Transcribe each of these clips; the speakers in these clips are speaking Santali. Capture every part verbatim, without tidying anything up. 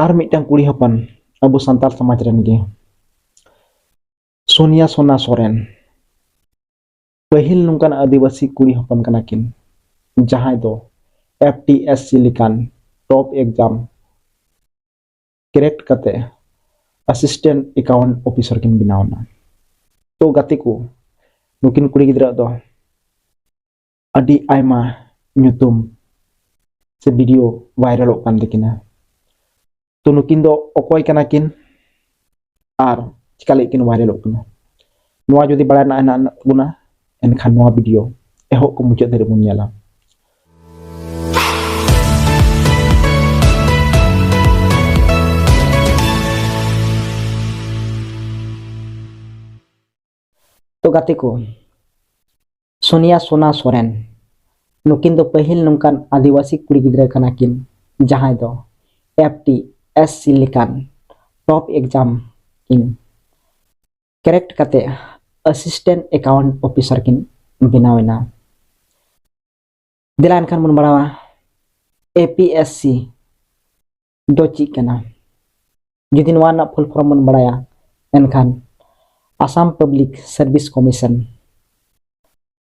ᱟᱨ ᱢᱤᱫᱴᱟᱝ ᱠᱩᱲᱤ ᱦᱚᱯᱚᱱ ᱟᱵᱚ ᱥᱟᱱᱛᱟᱲ ᱥᱚᱢᱟᱡᱽ ᱨᱮᱱ ᱜᱮ, ᱥᱳᱱᱤᱭᱟ ᱥᱳᱱᱟ ᱥᱚᱨᱮᱱ, ᱯᱟᱹᱦᱤᱞ ᱱᱚᱝᱠᱟᱱ ᱟᱹᱫᱤᱵᱟᱹᱥᱤ ᱠᱩᱲᱤ ᱦᱚᱯᱚᱱ ᱠᱟᱱᱟ ᱠᱤᱱ, ᱡᱟᱦᱟᱸᱭ ᱫᱚ F T S C ᱞᱮᱠᱟᱱ ᱴᱚᱯ ᱮᱠᱡᱟᱢ ᱠᱨᱮᱠ ᱠᱟᱛᱮ ᱟᱥᱤᱥᱴᱮᱱᱴ ᱮᱠᱟᱣᱩᱱᱴ ᱚᱯᱷᱤᱥᱟᱨ ᱠᱤᱱ ᱵᱮᱱᱟᱣ ᱮᱱᱟ᱾ ᱛᱚ ᱜᱟᱛᱮ ᱠᱚ, ᱱᱩᱠᱤᱱ ᱠᱩᱲᱤ ᱜᱤᱫᱽᱨᱟᱹ ᱫᱚ ᱟᱹᱰᱤ ᱟᱭᱢᱟ ᱧᱩᱛᱩᱢ ᱥᱮ ᱵᱷᱤᱰᱤᱭᱳ ᱵᱷᱟᱭᱨᱟᱞᱚᱜ ᱠᱟᱱ ᱛᱟᱹᱠᱤᱱᱟ᱾ ᱛᱚ ᱱᱩᱠᱤᱱ ᱫᱚ ᱚᱠᱚᱭ ᱠᱟᱱᱟ ᱠᱤᱱ ᱟᱨ ᱪᱤᱠᱟ ᱞᱟᱹᱜᱤᱫ ᱠᱤᱱ ᱵᱷᱟᱭᱨᱟᱞᱚᱜ ᱠᱟᱱᱟ, ᱱᱚᱣᱟ ᱡᱩᱫᱤ ᱵᱟᱲᱟᱭ ᱨᱮᱱᱟᱜ ᱦᱮᱱᱟᱜ ᱛᱟᱵᱚᱱᱟ, ᱮᱱᱠᱷᱟᱱ ᱱᱚᱣᱟ ᱵᱷᱤᱰᱤᱭᱳ ᱮᱦᱚᱵ ᱠᱷᱚᱱ ᱢᱩᱪᱟᱹᱫ ᱫᱷᱟᱹᱨᱤᱡ ᱵᱚᱱ ᱧᱮᱞᱟ᱾ ᱛᱚ ᱜᱟᱛᱮ ᱠᱚ, ᱥᱳᱱᱤᱭᱟ ᱥᱳᱱᱟ ᱥᱚᱨᱮᱱ, ᱱᱩᱠᱤᱱ ᱫᱚ ᱯᱟᱹᱦᱤᱞ ᱱᱚᱝᱠᱟᱱ ᱟᱹᱫᱤᱵᱟᱹᱥᱤ ᱠᱩᱲᱤ ᱜᱤᱫᱽᱨᱟᱹ ᱠᱟᱱᱟ ᱠᱤᱱ, ᱡᱟᱦᱟᱸᱭ ᱫᱚ F T S C ᱞᱮᱠᱟᱱ ᱴᱚᱯ ᱮᱠᱡᱟᱢ ᱠᱤᱱ ᱠᱨᱮᱠ ᱠᱟᱛᱮ ᱟᱥᱤᱥᱴᱮᱱᱴ ᱮᱠᱟᱣᱩᱱᱴ ᱚᱯᱷᱤᱥᱟᱨ ᱠᱤᱱ ᱵᱮᱱᱟᱣ ᱮᱱᱟ᱾ ᱫᱮᱞᱟ ᱮᱱᱠᱷᱟᱱ ᱵᱚᱱ ᱵᱟᱲᱟᱭᱟ, A P S C ᱫᱚ ᱪᱮᱫ ᱠᱟᱱᱟ? ᱡᱩᱫᱤ ᱱᱚᱣᱟ ᱨᱮᱱᱟᱜ ᱯᱷᱩᱞ ᱯᱷᱚᱨᱚᱢ ᱵᱚᱱ ᱵᱟᱲᱟᱭᱟ, ᱮᱱᱠᱷᱟᱱ ᱟᱥᱟᱢ ᱯᱟᱵᱽᱞᱤᱠ ᱥᱟᱨᱵᱷᱤᱥ ᱠᱚᱢᱤᱥᱚᱱ᱾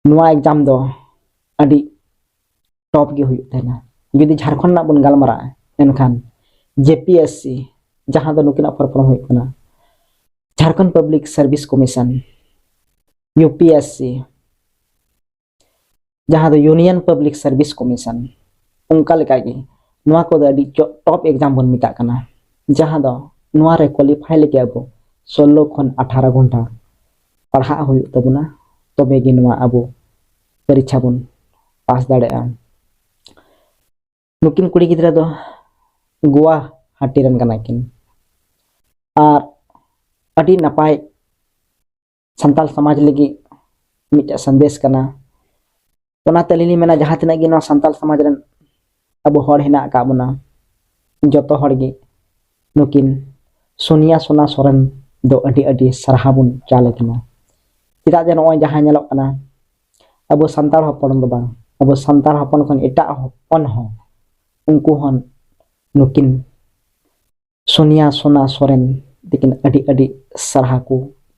ᱱᱚᱣᱟ ᱮᱠᱡᱟᱢ ᱫᱚ ᱟᱹᱰᱤ ᱴᱚᱯ ᱜᱮ ᱦᱩᱭᱩᱜ ᱛᱟᱦᱮᱱᱟ᱾ ᱡᱩᱫᱤ ᱡᱷᱟᱲᱠᱷᱚᱸᱰ ᱨᱮᱱᱟᱜ ᱵᱚᱱ ᱜᱟᱞᱢᱟᱨᱟᱜᱼᱟ, ᱮᱱᱠᱷᱟᱱ J P S C, ᱡᱟᱦᱟᱸ ᱫᱚ ᱱᱩᱠᱤᱱᱟᱜ ᱯᱷᱩᱞ ᱯᱷᱚᱨᱚᱢ ᱦᱩᱭᱩᱜ ᱠᱟᱱᱟ Jharkhand public service commission, U P S C, ᱡᱟᱦᱟᱸ ᱫᱚ ᱤᱭᱩᱱᱤᱭᱚᱱ ᱯᱟᱵᱽᱞᱤᱠ ᱥᱟᱨᱵᱷᱤᱥ ᱠᱚᱢᱤᱥᱚᱱ, ᱚᱱᱠᱟ ᱞᱮᱠᱟᱜᱮ ᱱᱚᱣᱟ ᱠᱚᱫᱚ ᱟᱹᱰᱤ ᱪᱚ-, ᱴᱚᱯ ᱮᱠᱡᱟᱢ ᱵᱚᱱ ᱢᱮᱛᱟᱜ ᱠᱟᱱᱟ, ᱡᱟᱦᱟᱸ ᱫᱚ ᱱᱚᱣᱟ ᱨᱮ ᱠᱳᱣᱟᱞᱤᱯᱷᱟᱭ ᱞᱟᱹᱜᱤᱫ ᱟᱵᱚ ᱥᱳᱞᱞᱳ ᱠᱷᱚᱱ ᱟᱴᱷᱟᱨᱚ ᱜᱷᱚᱱᱴᱟ ᱯᱟᱲᱦᱟᱜ ᱦᱩᱭᱩᱜ ᱛᱟᱵᱚᱱᱟ, ᱛᱚᱵᱮ ᱜᱮ ᱱᱚᱣᱟ ᱟᱵᱚ ᱯᱚᱨᱤᱠᱷᱟ ᱵᱚᱱ ᱯᱟᱥ ᱫᱟᱲᱮᱭᱟᱜᱼᱟ᱾ ᱱᱩᱠᱤᱱ ᱠᱩᱲᱤ ᱜᱤᱫᱽᱨᱟᱹ ᱫᱚ ᱜᱩᱣᱟᱦᱟᱴᱤ ᱨᱮᱱ ᱠᱟᱱᱟ ᱠᱤᱱ ᱟᱨ ᱟᱹᱰᱤ ᱱᱟᱯᱟᱭ ᱥᱟᱱᱛᱟᱲ ᱥᱚᱢᱟᱡᱽ ᱞᱟᱹᱜᱤᱫ ᱢᱤᱫᱴᱮᱱ ᱥᱟᱸᱫᱮᱥ ᱠᱟᱱᱟ᱾ ᱚᱱᱟᱛᱮ ᱟᱹᱞᱤᱧ ᱞᱤᱧ ᱢᱮᱱᱟ, ᱡᱟᱦᱟᱸ ᱛᱤᱱᱟᱹᱜ ᱜᱮ ᱱᱚᱣᱟ ᱥᱟᱱᱛᱟᱲ ᱥᱚᱢᱟᱡᱽ ᱨᱮᱱ ᱟᱵᱚ ᱦᱚᱲ ᱦᱮᱱᱟᱜ ᱟᱠᱟᱫ ᱵᱚᱱᱟ, ᱡᱚᱛᱚ ᱦᱚᱲ ᱜᱮ ᱱᱩᱠᱤᱱ ᱥᱳᱱᱤᱭᱟ ᱥᱳᱱᱟ ᱥᱚᱨᱮᱱ ᱫᱚ ᱟᱹᱰᱤ ᱟᱹᱰᱤ ᱥᱟᱨᱦᱟᱣ ᱵᱚᱱ ᱪᱟᱞ ᱟᱹᱠᱤᱱᱟ᱾ ᱪᱮᱫᱟᱜ ᱡᱮ ᱱᱚᱜᱼᱚᱭ ᱡᱟᱦᱟᱸ ᱧᱮᱞᱚᱜ ᱠᱟᱱᱟ, ᱟᱵᱚ ᱥᱟᱱᱛᱟᱲ ᱦᱚᱯᱚᱱ ᱫᱚ ᱵᱟᱝ, ᱟᱵᱚ ᱥᱟᱱᱛᱟᱲ ᱦᱚᱯᱚᱱ ᱠᱷᱚᱱ ᱮᱴᱟᱜ ᱦᱚᱯᱚᱱ ᱦᱚᱸ, ᱩᱱᱠᱩ ᱦᱚᱸ ᱱᱩᱠᱤᱱ ᱥᱳᱱᱤᱭᱟ ᱥᱳᱱᱟ ᱥᱚᱨᱮᱱ ᱛᱤᱠᱤᱱ ᱟᱹᱰᱤ ᱟᱹᱰᱤ ᱥᱟᱨᱦᱟᱣ ᱠᱚ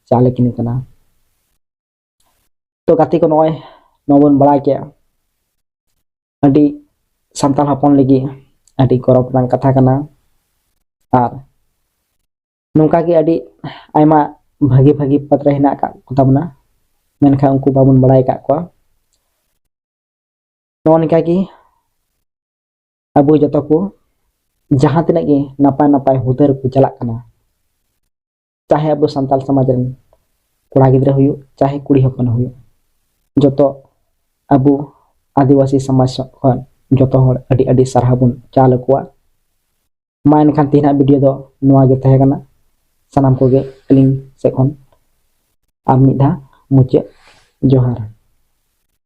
ᱪᱟᱞ ᱟᱹᱠᱤᱱ ᱠᱟᱱᱟ᱾ ᱛᱚ ᱜᱟᱛᱮ ᱠᱚ, ᱱᱚᱜᱼᱚᱭ ᱱᱚᱣᱟ ᱵᱚᱱ ᱵᱟᱲᱟᱭ ᱠᱮᱜᱼᱟ, ᱟᱹᱰᱤ ᱥᱟᱱᱛᱟᱲ ᱦᱚᱯᱚᱱ ᱞᱟᱹᱜᱤᱫ ᱟᱹᱰᱤ ᱜᱚᱨᱚᱵᱽ ᱨᱮᱱᱟᱜ ᱠᱟᱛᱷᱟ ᱠᱟᱱᱟ᱾ ᱟᱨ ᱱᱚᱝᱠᱟ ᱜᱮ ᱟᱹᱰᱤ ᱟᱭᱢᱟ ᱵᱷᱟᱹᱜᱤ ᱵᱷᱟᱹᱜᱤ ᱯᱚᱫᱽ ᱨᱮ ᱦᱮᱱᱟᱜ ᱟᱠᱟᱫ ᱠᱚ ᱛᱟᱵᱚᱱᱟ, ᱢᱮᱱᱠᱷᱟᱱ ᱩᱱᱠᱩ ᱵᱟᱵᱚᱱ ᱵᱟᱲᱟᱭ ᱟᱠᱟᱫ ᱠᱚᱣᱟ᱾ ᱱᱚᱜᱼᱚ ᱱᱚᱝᱠᱟ ᱜᱮ ᱟᱵᱚ ᱡᱚᱛᱚ ᱠᱚ ᱡᱟᱦᱟᱸ ᱛᱤᱱᱟᱹᱜ ᱜᱮ ᱱᱟᱯᱟᱭ ᱱᱟᱯᱟᱭ ᱦᱩᱫᱟᱹ ᱨᱮᱠᱚ ᱪᱟᱞᱟᱜ ᱠᱟᱱᱟ, ᱪᱟᱦᱮ ᱟᱵᱚ ᱥᱟᱱᱛᱟᱲ ᱥᱚᱢᱟᱡᱽ ᱨᱮᱱ ᱠᱚᱲᱟ ᱜᱤᱫᱽᱨᱟᱹ ᱦᱩᱭᱩᱜ, ᱪᱟᱦᱮ ᱠᱩᱲᱤ ᱦᱚᱯᱚᱱ ᱦᱩᱭᱩᱜ, ᱡᱚᱛᱚ ᱟᱵᱚ ᱟᱹᱫᱤᱵᱟᱹᱥᱤ ᱥᱚᱢᱟᱡᱽ ᱠᱷᱚᱱ ᱡᱚᱛᱚ ᱦᱚᱲ ᱟᱹᱰᱤ ᱟᱹᱰᱤ ᱥᱟᱨᱦᱟᱣ ᱵᱚᱱ ᱪᱟᱞ ᱟᱠᱚᱣᱟ᱾ ᱢᱟ ᱮᱱᱠᱷᱟᱱ ᱛᱮᱦᱮᱧᱟᱜ ᱵᱷᱤᱰᱤᱭᱳ ᱫᱚ ᱱᱚᱣᱟ ᱜᱮ ᱛᱟᱦᱮᱸ ᱠᱟᱱᱟ᱾ ᱥᱟᱱᱟᱢ ᱠᱚᱜᱮ ᱟᱹᱞᱤᱧ ᱥᱮᱫ ᱠᱷᱚᱱ ᱟᱨ ᱢᱤᱫ ᱫᱷᱟᱣ ᱢᱩᱪᱟᱹᱫ ᱡᱚᱦᱟᱨ᱾